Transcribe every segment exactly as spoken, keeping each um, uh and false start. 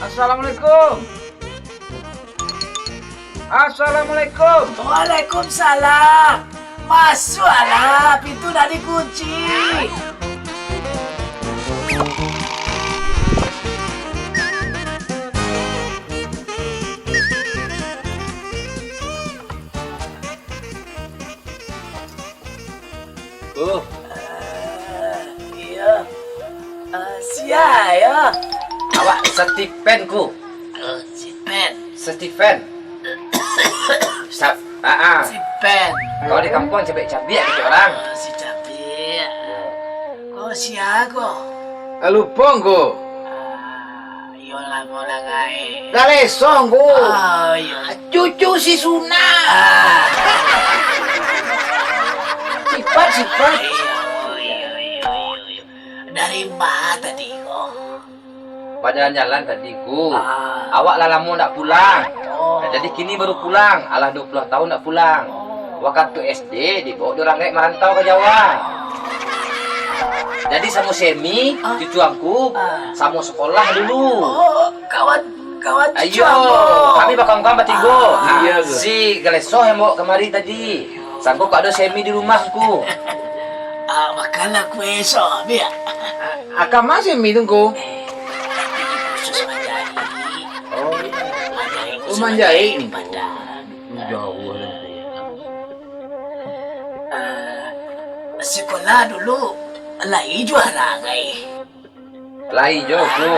Assalamualaikum. Assalamualaikum. Waalaikumsalam. Masuaklah, pintu dah dikunci. Oh. Ah, iyo. Ah, sia yo? Awak Stephen, Ngku. Oh, Stephen. Stephen. Sa-, ah, ah. Stephen. Kalau di kampuang cabiak-cabiak kito urang. Oh, si cabiak. Ko sia ko? Ah, lupo, Ngku. Ah, iyo lah, mo lah, gai. Galeso, Ngku. Oh, iyo. Cucu si Suna. Ah. Sipat, sipat. Iyo, iyo, iyo, iyo. Dari ma tadi ko? Bajalan-jalan tadi, Ngku. Ah. Awak lah lamo ndak pulang. Oh. Nah, jadi kini baru pulang, alah duo puluah tahun ndak pulang. Oh. Wakatu S D dibaok jo urang gaek marantau ka Jawa. Jadi samo si Emi, ah, cucu angku, ah, samo sakolah dulu. Oh, kawan, kawan cucu ambo. Iyo, kami bakawan-kawan batigo. Ah. Ah, iyo, si Galeso yang baok kamari tadi. Sangko kok ado si Emi di rumah, Ngku. Ah, makanlah kue so, biak. Ah, ka ma si Emi tu, Ngku? Eh, khusus manjaik. Oh. Manjaik. Oh, khusus manjaik, Ngku. Padang. Oh, jauah lah, Ngku. Ah, sikolah dulu lai juara, gai. Lai jo, Ngku.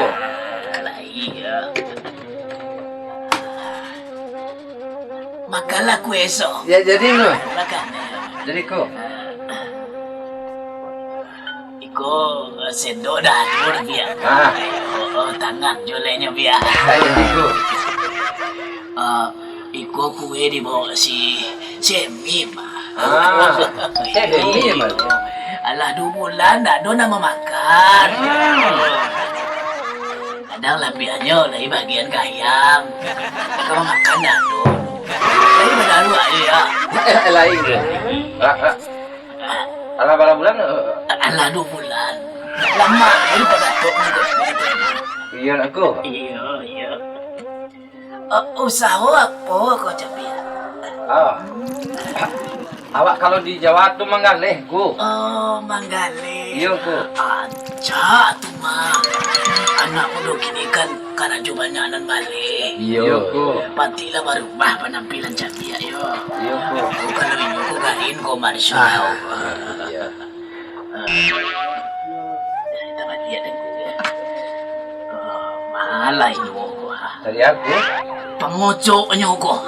Lai jo. Makanlah kue so. Ya, jadi, Ngku. Makan. Jadi, Ngku. Iko, eh, sendok dah, ado, biak. Ah. Oh, oh, tangan jo lainyo, biak. Lai jadi, Ngku. Ah, Iko kue dibaok si, si Emi, mah. Ah, si Emi, mah. Alah duo bulan ndak ado nan mamakan. Hmm. Kadang labiahnyo lai bagian ka ayam. Ka mamakan ndak ado. Lai badalu aia. Eh, lain tu. Ah, ah. Alah bara bulan, eh? Alah duo bulan. Lamo, jadi padatok ni. Iyo, Ngku. Iyo, iyo. Eh, usaho apo ko, Cabiak? Ah. Awak kalau di Jawa tu manggaleh, Ngku. Oh, manggaleh. Iyo, Ngku. Rancak tu mah. Anak mudo kini kan karajo banyak nan baleh. Iyo. Iyo, Ngku. Pati lah barubah panampilan Cabiak yo. Iyo, Ngku. Oh, kalau inyo ko garin ko, Marsha. Ah, iyo. Ah. Kita baliak, Ngku, yo. Ah, malah inyo ko, ah. Cari aku? Pangocoknyo ko.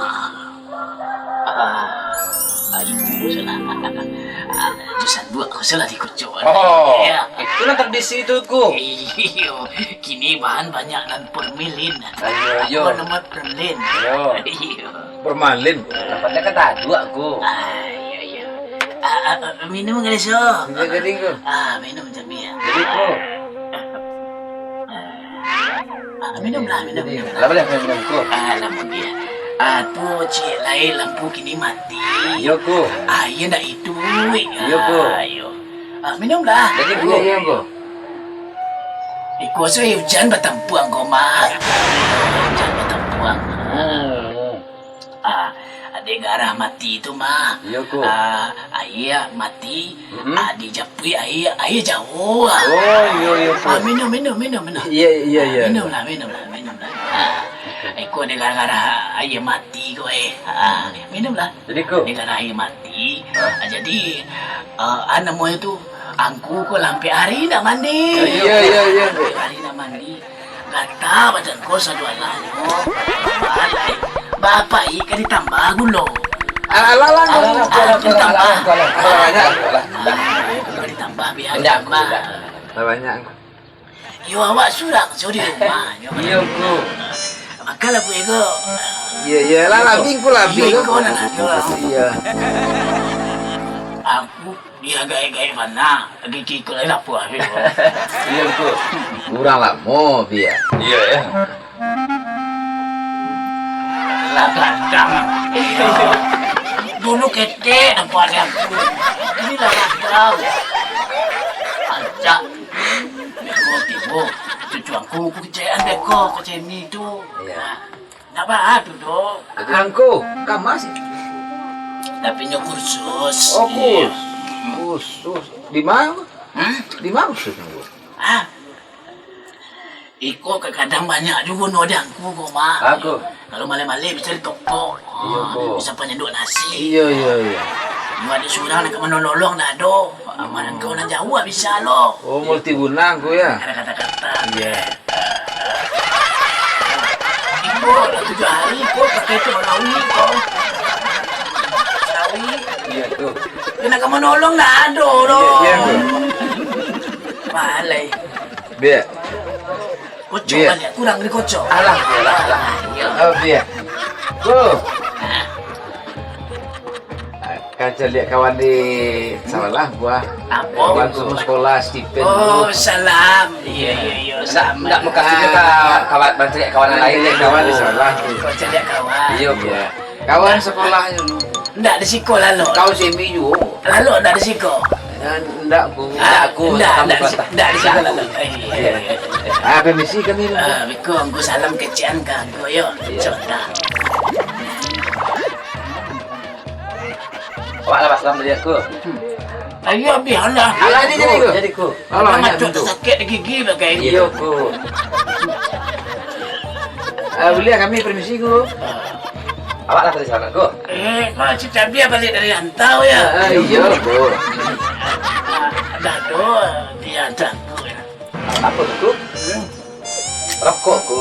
Ah, ah, itu salah. Ah, itu sanduak ko salah dikocok. Oh, iyo. Itulah tradisi tu, Ngku. Iyo, kini bahan banyak nan formalin. Ayo, ayo. Apo namo formalin? Ayo. Iyo. Formalin. Nampaknyo kan taduak, Ngku. Ah, iyo, iyo. Ah, ah, ah, minum, Galeso. Minum tadi, Ngku. Ah, minum, Cabiak. Jadi, Ngku. Ah, minumlah, minum, jadi, minum. Lah, boleh minum, Ngku. Ah, lampu dia. Ah, tu ciek lai lampu kini mati. Iyo, Ngku. Aia ndak iduik. Iyo, Ngku. Ah, iyo. Ah, minumlah. Jadi, Ngku. Iyo, iyo, Ngku. Iko suai ujan batampuang ko mah. Ujan batampuang. Hmm. Ah, dek garah mati tu mah. Iyo, Ngku. Ah, aia mati, mm-mm, ah, dijapuik aia, aia jauah. Oh, iyo, iyo, Ngku. Ah, minum, minum, minum, minum. Iyo, iyo, ah, iyo. Minumlah, minumlah, minumlah. Ah, iko dek garah-garah aia mati ko, eh. Ah, minumlah. Jadi, Ngku? Dek garah aia mati. Ah, jadi, ah, ah, namonyo tu, angku ko lah ampek ari ndak mandi. Iyo, iyo, iyo, Ngku. Ampek ari ndak mandi. Gata badan ko sajualahnyo. Bapak i ka ditambah gulo. Alah, alah, alah, alah, alah, alah, alah, alah, alah, alah, alah. Ka ditambah, biar ditambah. Alah, banyak. Yo, awak surang sajo di rumah. Iyo, Ngku. Makanlah kue ko. Iyo, iyo, lah, labih, Ngku, labih. Iyo, Ngku, lah, lah. Iyo. Aku Iyo, gaek-gaek bana, gigi ko lai lapua, Pi, ko. Iyo, Ngku. Urang lamo, Pi, yo. Iyo, yo. Lah gadang. Dulu ketek nampaknyo. Kini lah gadang. Rancak. Tibo-tibo, cucu Cuangku, ku kecek an beko, kecek mi tu. Iyo. Ndak baa tu, Dok. Angku, ka ma sih? Tapi nyo kursus. Oh, Iyo. Kursus. Di ma? Hmm? Di ma kursus, Angku? Ah. Iko kadang banyak juo no di angku ko, Mak. Angku. Kalau maleh-maleh bisa di toko. Iyo, ko. Bisa panyanduk nasi. Iyo, iyo, iyo. Nyo ado surang nak ka manolong, ndak ado. Aman angku nan jauah bisa lo. Oh, multi guna angku, yo? Ado kata-kata. Iyo. Iko lah tujuah hari ko pakai tu bagawi ko. Bagawi. Iyo, tu. Yo nak ka manolong ndak ado lo. Iyo, iyo, tu. Palai. Biak. Kocok Biak. Baliak, kurang dikocok. Alah, alah, alah. Oh, biak. Ko. Kan caliak kawan di sakolah, buah. Apo? Kawan tu sakolah, Steven Oh, tu. Salam. Iyo, iyo, iyo. Ndak, ndak mukasuiknyo ka kawan, mancaliak kawan nan lain, kawan di sakolah tu. Kau caliak kawan. Iyo, buah. Kawan sakolah dulu. Ndak di siko lalok. Kau semi juo. Lalok ndak di siko. Eh, ndak, Bu. Ah, ndak, ndak, ndak di siko lalok. Eh, iyo, iyo. Ah, permisi kami dulu. Ah, beko, angku salam kecek an ka angku, yo. Iyo. Sabantak. Awak lah basalam dari aku. Ayo, bialah. Alah, jadi, jadi, Ku. Jadi, Ku. Alah, Abang banyak Acok tu. Tasakik di gigi bagai ni. Iyo, Ku. Ah, buliah kami permisi, Ku. Awak lah tadi salam, Ku. Eh, kau si Cabi balik dari rantau, yo? Ah, iyo, Ku. Ah, dah tu, dia rantau, yo. Apo tu, Ku? Hmm. Rokok, Ku.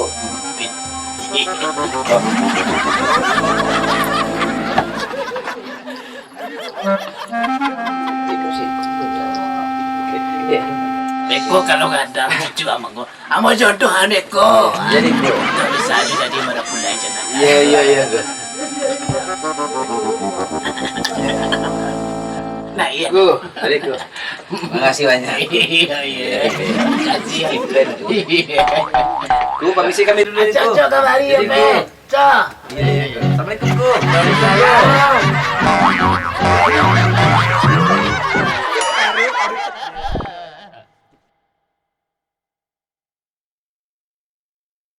Beko kalau gadang cucu amang ko. Ambo jodoh an beko. Jadi, Ku. Ndak bisa ajo jadi marapulai jan. Iyo, iyo, iyo, Ku. Nah, iyo. Ku, jadi, Ku. Makasih banyak. Iyo, iyo. Makasih. Ku, permisi kami dulu ni, Ku. Acok, Acok, kamari, jadi, Ku. Acok. Iyo, iyo, iyo. Assalamualaikum, Ku. Waalaikumsalam.